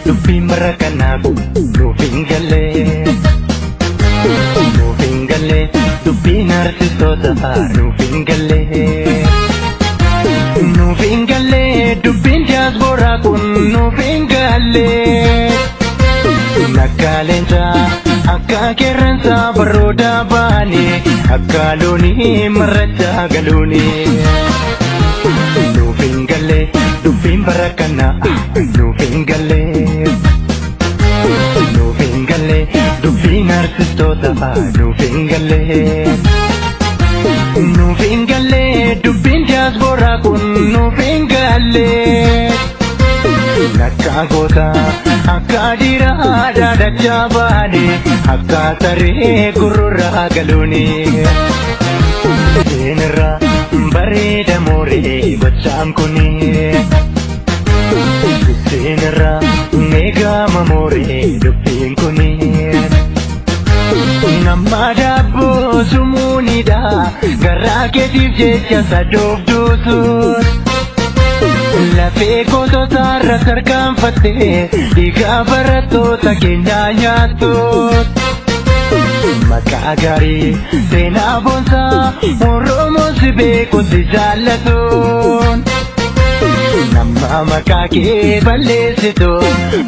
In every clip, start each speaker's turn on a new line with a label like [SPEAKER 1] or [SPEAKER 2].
[SPEAKER 1] Dubbiin bara kanaa kun nuuf hin galle. Nuuf hin galle dubbiin artistoota nuuf hin galle. Nuuf hin galle dubbiin diyaasporaa kun nuuf hin galle. Akka leencaa akka qeerransaa barooda baane akka loonii marrachaa galuuni. Nuuf hin galle dubbiin bara kanaa nuuf hin galle. Nuuf hin galle dubbiin artistoota nuuf hin galle. Nuuf hin galle dubbiin diyaasporaa kun nuuf hin galle. Akka goota akka dhiiraa dhaadachaa baane akka saree gurrurraa galuuni. Seenirra bareeda mooree gochaan kuni. Seenirra eegama mooree dubbiin kuni. Nama daabboo sumuunidha garaa keetiif jecha sadoof duusuun. Lafee goototaarra tarkaanfattee dhiigaa barattoota keenyaa nyaattu. Maqaa gaarii seenaa boonsaa Oromoo si beeku si jaallatuun. Nama maqaa kee balleessitu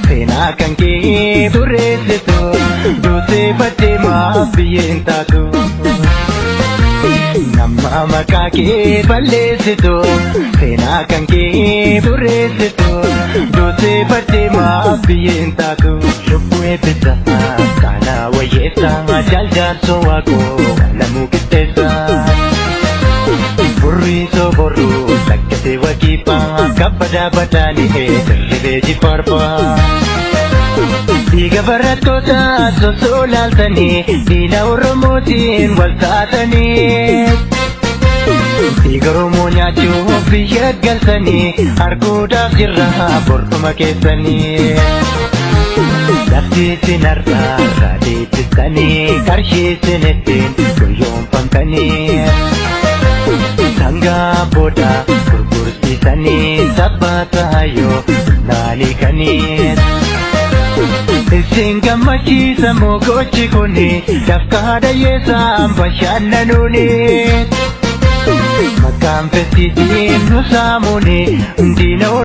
[SPEAKER 1] seenaa kan kee xureessitu duutee baddee maaf biyyeen taatu. Nama maqaa kee balleessitu seenaa kan kee xureessitu duutee baddee maaf biyyeen taatu. Lubbuu eebbisa kana wayyeessa jaaljaarsoo waaqoo lamuu qixxeessa. Burriisoo borruu lakkatee wakiifaa kabbadaa badaanii dirribee jifarfaa. Dhiiga barattoota sosoo laaltanii diina Oromootiin wal taatanii. Dhiiga Oromoo nyaachuuf biyya galtanii arguudhaaf jirra borkuma keessanii. Lafti isin har'aa deebistanii qarshii isin ittiin gowwoomfamtanii. Sangaa booda gurgursiisanii sabbata hayyoo naanii. Isin gammachiisa mogochi kuni dafqaa dhayyeessaan bashannanuuni. Maqaan fesiisiin nu saamuuni diina.